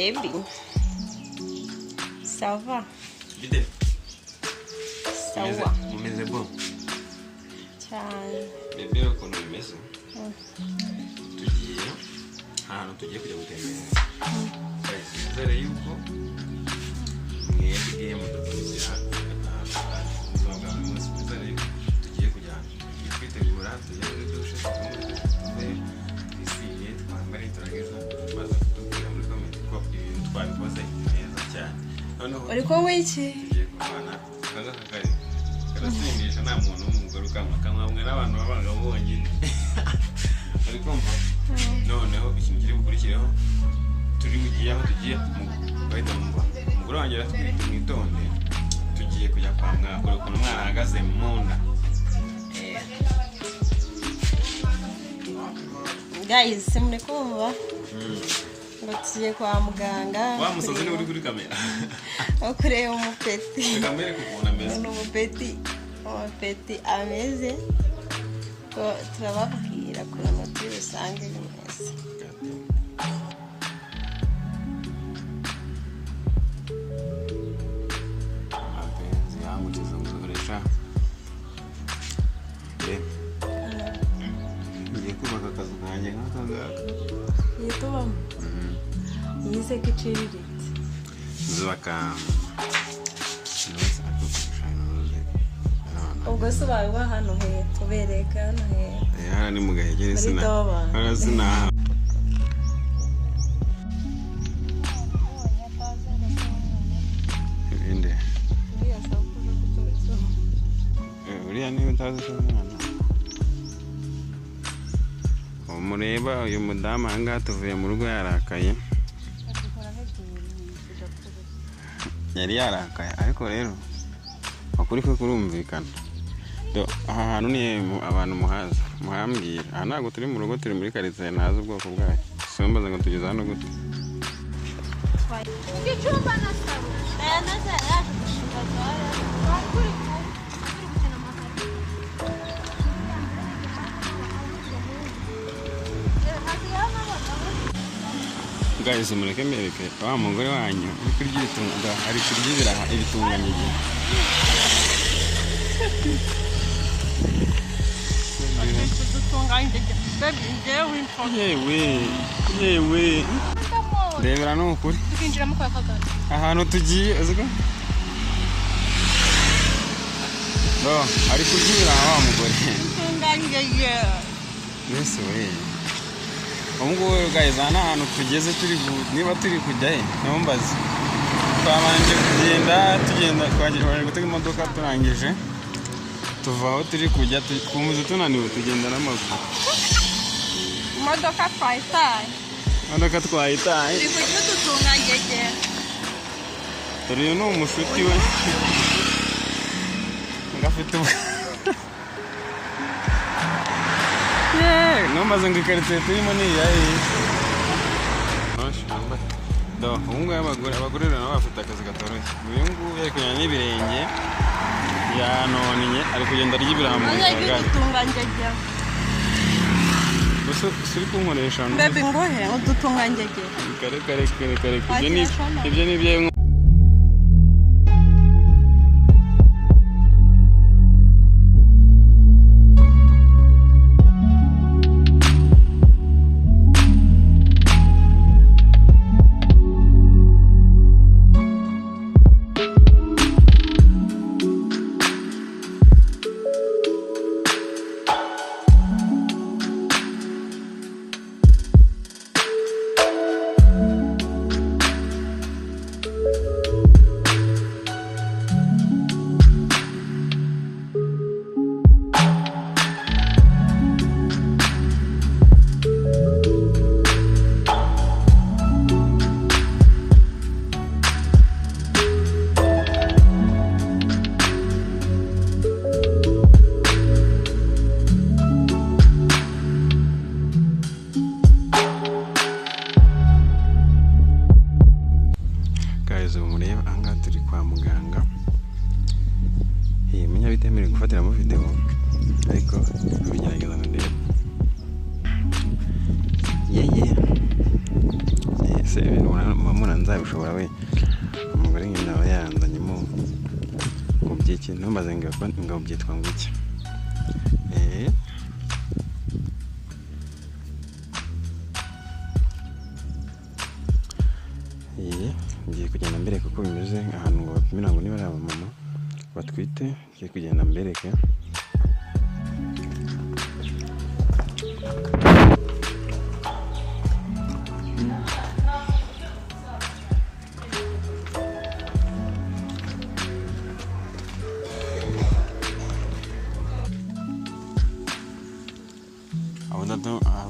Baby. Ça va? Bite. Sawa. Umeze bon. Cyane. Bebe ukuntu bimeze. Tugiye ahantu tugiye kujya gutembera. Guys, nizere yuko mwebwe mudukurikira ubuzima bwa buri munsi. Nizere yuko tugiye kujya ahantu. Tugiye kwitegura, tujye muri dushe, tuve muri dushe, tuve twisige, twambare, turangiza baza kutubwira muri comment ko ibintu twabikoze neza cyane. Noneho Uri kunywa iki? tugiye kurwana akaza kakari karasindisha nta muntu w'umugore ukanywa kanywa n'abantu b'abagabo bonyine. Uri kumva? Noneho ikintu kiri bukurikireho turi bugiye aho tugiye bahita mumva umugore wanjye aratwite mwitonde tugiye kujya kwa muganga kureba ukuntu umwana ahagaze mu nda. Guys, muri kumva? Ngo tugiye kwa muganga. Wa musazi niwe uri kuri kamera. Aho kureba umupeti. Reka mbereke ukuntu ameze. Ni umupeti ameze. Ko turababwira ukuntu turi busange bimeze. Mapenzi yangu tuzungurisha. Ngiye kubaka akazu kanjye nk'aka ngaka. Yitubamo. Yize ko iciriritse. Nzubaka Ubwo se ubaye uba hano he? Tubereka hano he? Hano ni mu Gahengeri Muri sina. Doba. Hano sinaha. Ibindi. Uriya niba utazi se umwana. Mureba uyu mudamu aha ngaha tuvuye mu rugo yarakaye. Yari yarakaye ariko rero ukuri kwe kurumvikana. Aha hantu ni abantu muhaza muhambwira. Aha ntabwo turi mu rugo, turi muri karitsiye ntazi ubwoko bwayo. Simbaza ngo tugeze hano gute. Guys, mureke mbereke wa mugore wanyu uri kurya ibitunga, ari kurya ibiraha ibitunganyije. Yewe, yewe. Ndebera ni ukuri. Ahantu tugiye uzi ko? Ari kurya ibiraha wa mugore. Yesu we. Ubu ngubu guys, aha ni ahantu tugeze turi niba turi kujya he ntumbaze. Twabanje kugenda tugenda twabanje gutega imodoka turangije tuva aho turi kujya twumva tunaniwe tugenda n'amaguru. Imodoka twayitaye. Imodoka twayitaye. Turi kurya udutungangegera. Dore uyu ni umushuti we. Ngafite ubu. Ntumbaze ngo ikaritsiye turimo ni iyahe. Ubu ngubu abagore rero nabo bafite akazi katoroshye. Uyu nguyu ari kugenda n'ibirenge yanonnye, ari kugenda arya ibiraha mu Urya bigagara. udutungangegera. Gusa uri kunkoresha Baby nguhe udutungangegera. Kare kare kare kare. Ibyo ni ibyo. Guys, ubu mureba aha ngaha turi kwa muganga. Menya bitemerewe gufatiramo video ariko kubigerageza ngo ndebe. Yeye. Se ibintu murabona nzabishobora we? Umugore nyine aba yanzanyemo ngo byiki, ntumbaze ngo byitwa ngo iki. Ngiye kugenda mbereka uko bimeze ahantu ngo bapimira, ngo niba ari abamama batwite, ngiye kugenda mbereke. Aho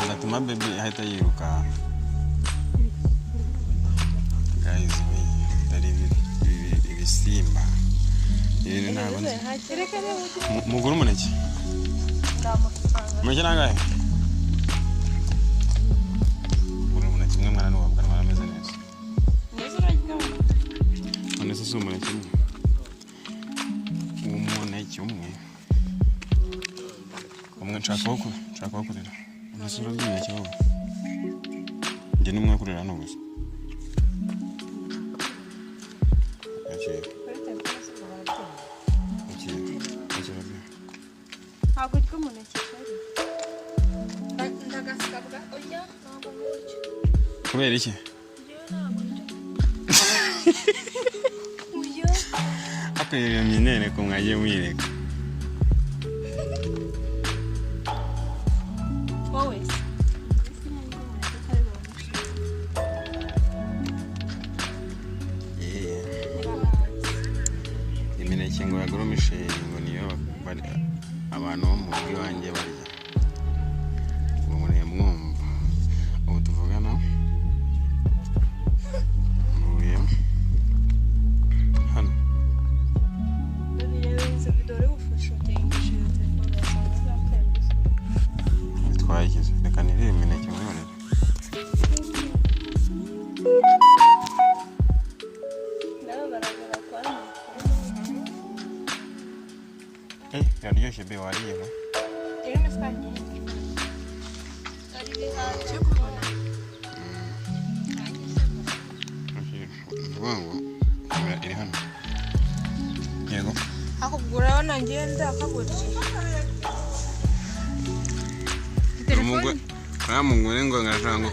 udatuma baby ahita yiruka. Guys, we dore ibisimba, ibintu ntabwo nzi. Mugura umuneke? Umuneke nangahe? Mugura umuneke umwe, mwana n'uwabwa mwana ameze neza. None se si umuneke umwe? Umuneke umwe umwe nshaka wo kurira. None se urarya imineke wowe? Njye ni umwe wo kurira hano gusa. Ntabwo urya umuneke sheri. Ndagasabwa oya, ntabwo nkurya. Kubera iki? Njyewe ntabwo ndya. Oya. Ariko iyo myineneko mwagiye muyireka. Wowe se? Imineke ngo ya goromisheri ngo niyo abantu bo mu rugo iwanjye barya. Ubu muriye mwumva. Ubu tuvugana mvuye hano. Bitwaye iki? Reka nirire imineke mwihorere. Biraryoshye be, wariye ba? Ukuvuga ngo kamera iri hano. Yego. Akugura ngenda akagurira. Uriya mugore ngo ngashaka ngo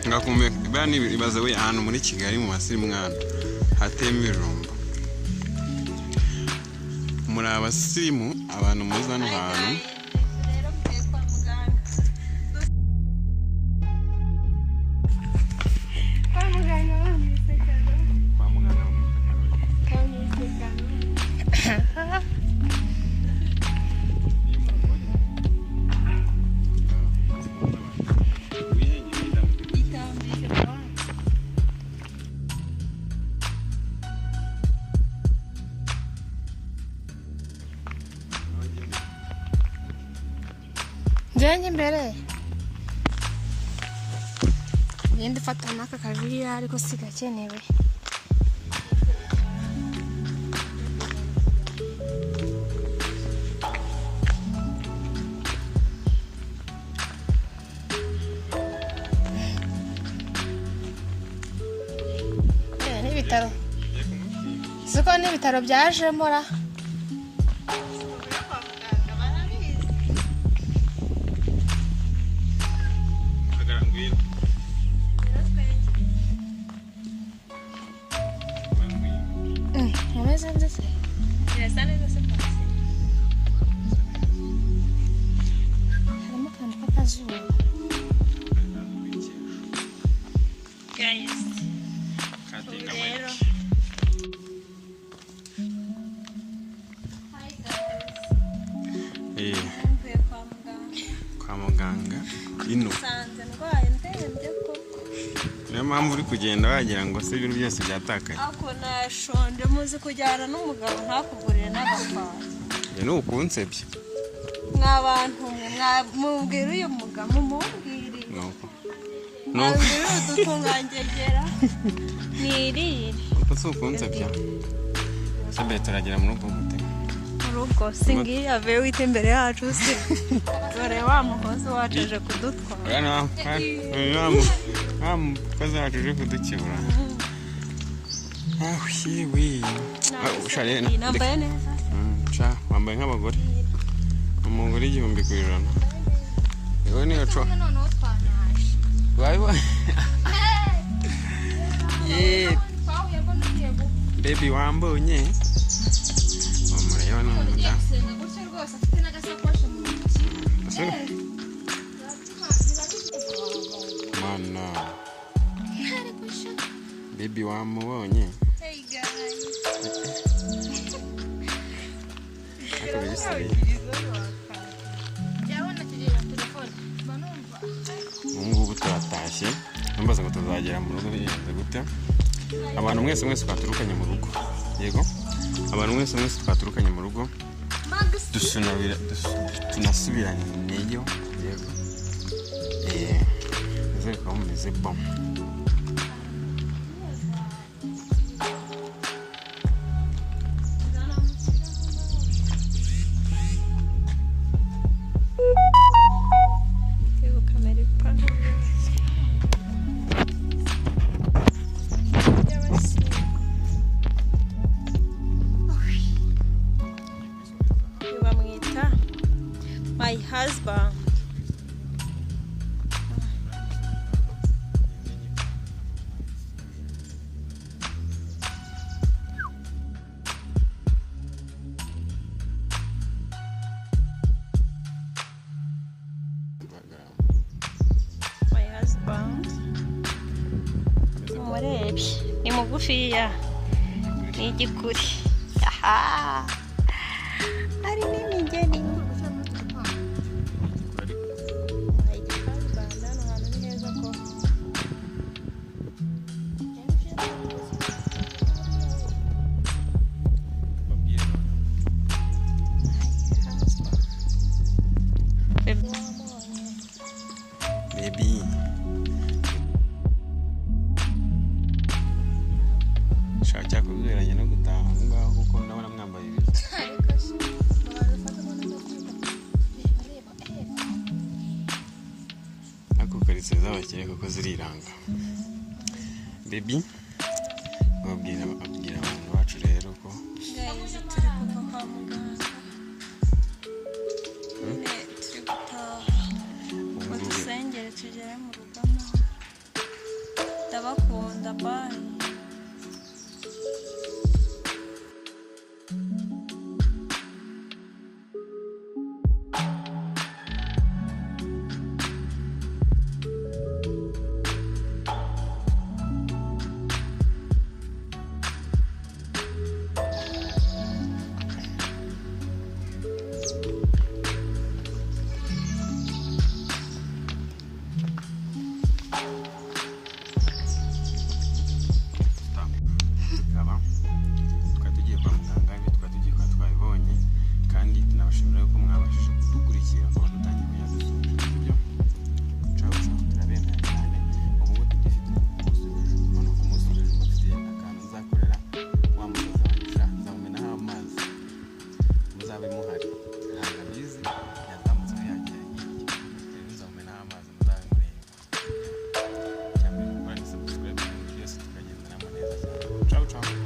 ngakumbe buriya ni ibibazo we, ahantu muri Kigali mu basirimu mwana hateyemo ibijumba. Muri abasirimu abantu muzi hano hantu. Kwa muganga Kwa muganga. Njyewe imbere ngenda ifata n'aka kajuriya ariko si gakenewe. N'ibitaro siko n'ibitaro byajemo ra. Nkomeze nze se? Birasa neza se pasi? Harimo akantu k'akazuba. Guys, ubu rero. Hi guys. Mvuye kwa muganga. Kwa muganga ino Nsanze ndwaye ndembye koko. Niyo mpamvu uri kugenda wagira ngo se ibintu byose byatakaye. Ako nashonje, muzi kujyana n'umugabo ntakugurire n'agafanta. Njye ni ukunsebya. Mwa bantu mwe, mubwire uyu mugabo, mumumbwire. Nuko Mwabwire udutungangegera. Nirire. Uko si ukunsebya se? Turagera mu rugo gute? Mu rugo singiye ave wita imbere yacu se. Dore wa mukozi wacu aje kudutwara. Uriya ni wa- Wa mukozi wacu uje kudukebura. Ah, yewe. Nambaye neza. Cha, wambaye nk'abagore. Umugore 1000 ku ijana. Yewe niyo co. Noneho twanaje. Wabibonye? Yeah. Twahuye mbona ugiye gupfa. Baby wambonye. Umureba ni Umuntu ugiye umudamu. gusenga gutyo rwose afite n'agasakoshi mu ntoki. Mana. Ariko sha. Baby wamubonye. Hey guys. Ariko biri Byabona kigera telefone. Mba numva. Ubu ngubu turatashye. Numbaza ngo tuzagera mu rugo bigenze gute. Abantu mwese mwese twaturukanye mu rugo. Yego. Abantu mwese mwese twaturukanye mu rugo. Tunasubiraneyo. Yego. Nizere ko mumeze bon. Bamwita my husband. My husband. Umurebye ni mugufiya ni igikuri. Aha. Ari n'imigeni. Hano hantu ni heza ko. Baby. Shaka kuberanya no gutaha aho ngaho kuko ndabona mwambaye ibisa. Ariko sha. Abantu bafata mbona reba reba. Ako karitsiye z'abakire kuko ziriranga. Baby, babwira abwira abantu bacu rero ko Guys, turi kuva kwa muganga. Turi gutaha. ubu ngubu Badusengere tugere mu rugo amahoro. Ndabakunda, bye. Tukaba twari tugiye kwa muganga, ibyo twari tugiye kuba twabibonye, kandi tunabashimira yuko mwabashije kudukurikira kuba dutangiye kujya dusura, sibyo? Ciao ciao, turabemera cyane. Ubu ngubu tugifite umunsi w'ejo, noneho ku munsi w'ejo mbafitiye akantu nzakorera wa musaza wanjye sha, nzamumenaho amazi, muzabe muhari. Ntabwo abizi, yazamutse yagiye hirya, rero nzamumenaho amazi muzabe mureba. Icya mbere gukora ni subscribe, ibintu byose tukagendanamo neza cyane. Ciao ciao.